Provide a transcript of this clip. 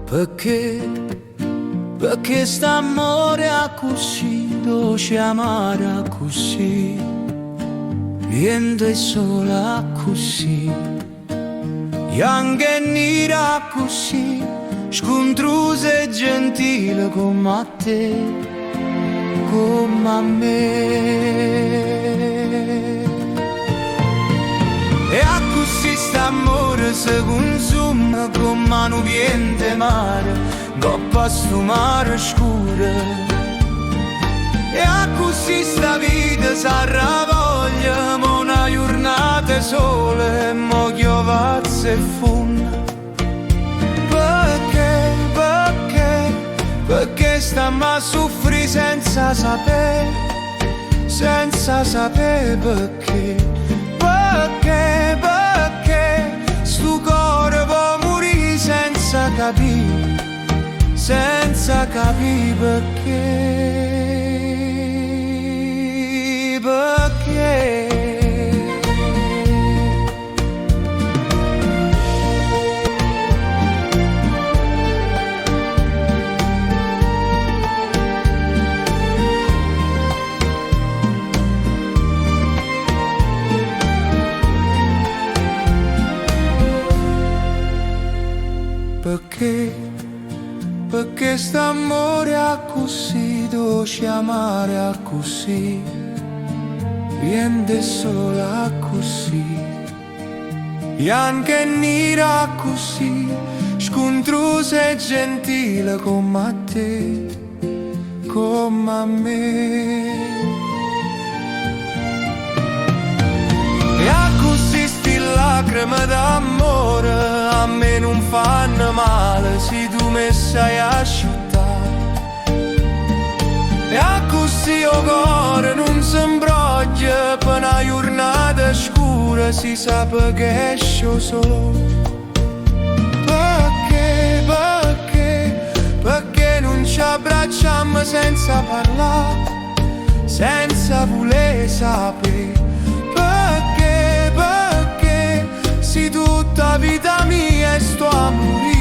Pecché, pecché st'ammore accussì doce, amaro accussì, viento e sole accussì, janco e niro accussì, scuntruso e gentile comm'a te, comm'a me. E accussì st'ammore se consuma comm'a nu viento 'e mare, 'ncopp'a stu mare scuro. E accussì sta vita s'arravoglia, mo na jurnata 'e sole e mo chiove a zeffunno. Pecché, pecché, pecché stammo a suffrì senza sapè, senza sapè pecché, pecché, pecché stu core vo' murì senza capì, senza capì pecché, pecché. Pecché, pecché st'ammore accussì doce, amaro accussì, viento e sole accussì, janco e niro accussì, scuntruso e gentile comm'a te, comm'a me. E accussì sti lacreme d'ammore a me nun fanno male si tu me sai asciuttà. E accussì 'o core nun se 'mbroglia pe na jurnata scura si sape che esce 'o sole. Pecché, pecché, pecché nun ci abbracciamo senza parlà, senza vulé sapè. Pecché, pecché, si' tutta 'a vita mia e sto a murì.